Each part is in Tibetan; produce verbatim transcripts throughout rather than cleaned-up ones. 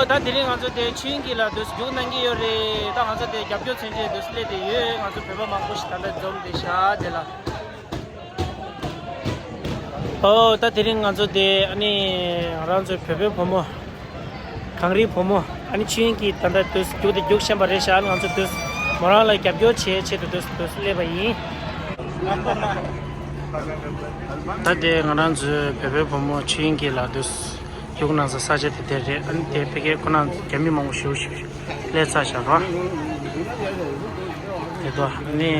ད་དེ་རིང་ང་ཚོ་དེ་ཆོས་དབྱིངས་སྐྱིད་ལ་དུས་རྒྱུགས་གནང་གི་ཡོད་རེད། ད་ང་ཚོ་དེ་རྒྱབ་སྐྱོར་མཚོན་ཆེད་དུས་སླེབས་བསྡད་ཡོད། ང་ཚོ་བོད་པ་མང་པོ་ཞིག་ད་ལྟ་འཛོམས་བསྡད་ཤག་དེ་ལ། ཨོ་ད་དེ་རིང་ང་ཚོ་དེ་ཨ་ནི་ང་རང་ཚོའི་བོད་པའི་བུ་མོ། གངས་རིའི་བུ་མོ། ཨ་ནི་ཆོས་དབྱིངས་ཀྱིས་ད་ལྟ་དུས་རྒྱུགས་དེ་རྒྱུགས་བཞིན་པ་རེད་ཤག་ང་ཚོ་དུས་མོ་རང་ལ་རྒྱབ་སྐྱོར་བྱེད་ཆེད་དུ་དུས་དུས་སླེབས་པ་ཡིན། ད་དེ་ང་རང་ཚོའི་བོད་པའི་བུ་མོ་ཆོས་དབྱིངས་ཀྱིས་ལ་དུས་རྒྱུགས་གནང་ས་ས་ཆ་དེ་དེ་རེད། ཨ་ནི་དེ་ཕ་གིར་ཁོ་ན་རྒྱ་མི་མང་པོ་ཞེ་པོ་ཞིག་སླེབས་ཚར་བཞག་ར། དེ་དོ་ནི་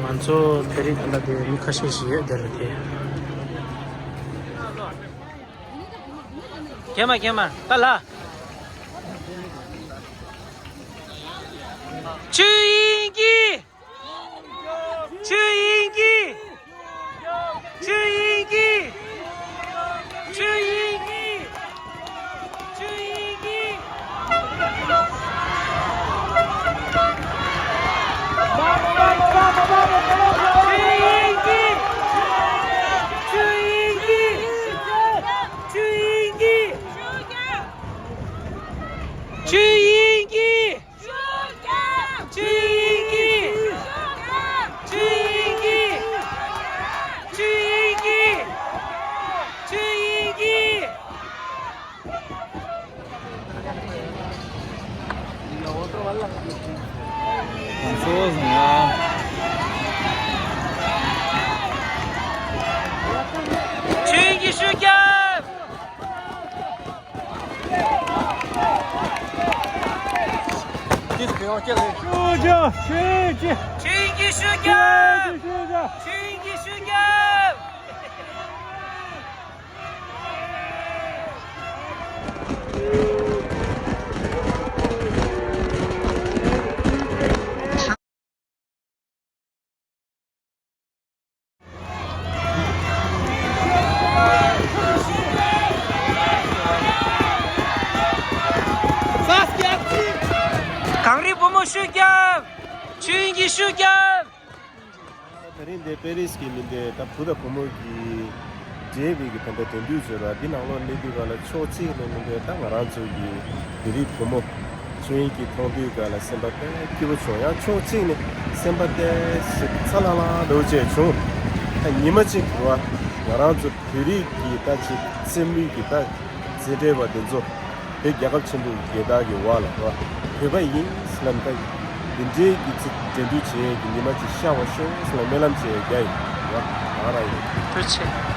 ང་ཚོ་བོད་རིགས་ད་ལྟ་དེ་མི་ཁ་ཤས་ཤིག་ཡོད་དེ་རེད་དེ། གན་མ་གན་མ་ད་ལ། ཆོས་དབྱིངས་ཀྱི། ཆོས་དབྱིངས་ཀྱི། ཆོས་དབྱིངས་ཀྱི། ཆོས་དབྱིངས་ཀྱི། ཆོས་དབྱིངས་ཀྱི། ཆོས་དབྱིངས་ཀྱི། ཆོས་དབྱིངས་ཀྱི། ཆོས་དབྱིངས་ཀྱི། ཆོས་དབྱིངས་ཀྱི། ཆོས་དབྱིངས་ཀྱི། ཆོས་དབྱིངས་ཀྱི། ཆོས་དབྱིངས་ཀྱི། ཆོས་དབྱིངས་ཀྱི་ཤུགས་རྒྱབ། ཤུགས་རྒྱབ། ཤུགས་རྒྱབ། ཆོས་དབྱིངས་ཀྱི་ཤུགས་རྒྱབ། ཆོས་དབྱིངས་ཀྱི་ཤུགས་རྒྱབ། གངས་རིའི་བུ་མོ་ཤུགས་རྒྱབ། ཆོས་དབྱིངས་ཀྱི་ཤུགས་རྒྱབ། དེ་རིང་འདི་པེ་རིས་ཀྱི་མི་འདི་ད་བུ་དང་བུ་མོ་གི་འབྲེལ་བའི་གི་ད་ལྟ་དེང་དུས་ཚོད་ར་འདི་ནང་ལོགས་སླེབས་དུས་ག་ལ་ཕྱོགས་གཅིག་ནས་མི་འདི་ད་ང་རང་ཚོ་གི་བོད་རིགས་བུ་མོ་ཆོས་དབྱིངས་ཀྱི་མཐོང་དུས་ག་ལ་སེམས་པ་དཔེ་སྐྱིད་པོ་བྱུང་། ཡང་ཕྱོགས་གཅིག་ནས་སེམས་པ་དཔེ་ཞིག་ཚ་ལྷང་ལྷང་འདྲ་བོ་བྱས་བྱུང་། ད་ཉི་མ་གཅིག་ར་ང་རང་ཚོ་བོད་རིགས་ཀྱི་ད་ཅིག་རྩེད་མོའི་གི་ད་རྩེད་འགྲན་པ་འདི་ཚོ་བོད་རྒྱལ་ཁབ་ཆེན་པོ་གི་རྒྱལ་དར་གྱི་འོག་ལ་ར་བོད་པ་ཡིན་ཟེར་ལབ་ད་འདི་འདྲའི་གི་ཚིག་འགྲན་བསྡུར་བྱེད་ཡས་ཀྱི་ཉི་མ་ཅིག་ཤར་བ་ཤོག་ཟེར་ལ་སྨོན་ལམ་བྱེད་ཡས་རྒྱ་ཡིན་ར་ང་རང་ཡིན། ཐུགས་རྗེ་ཆེ།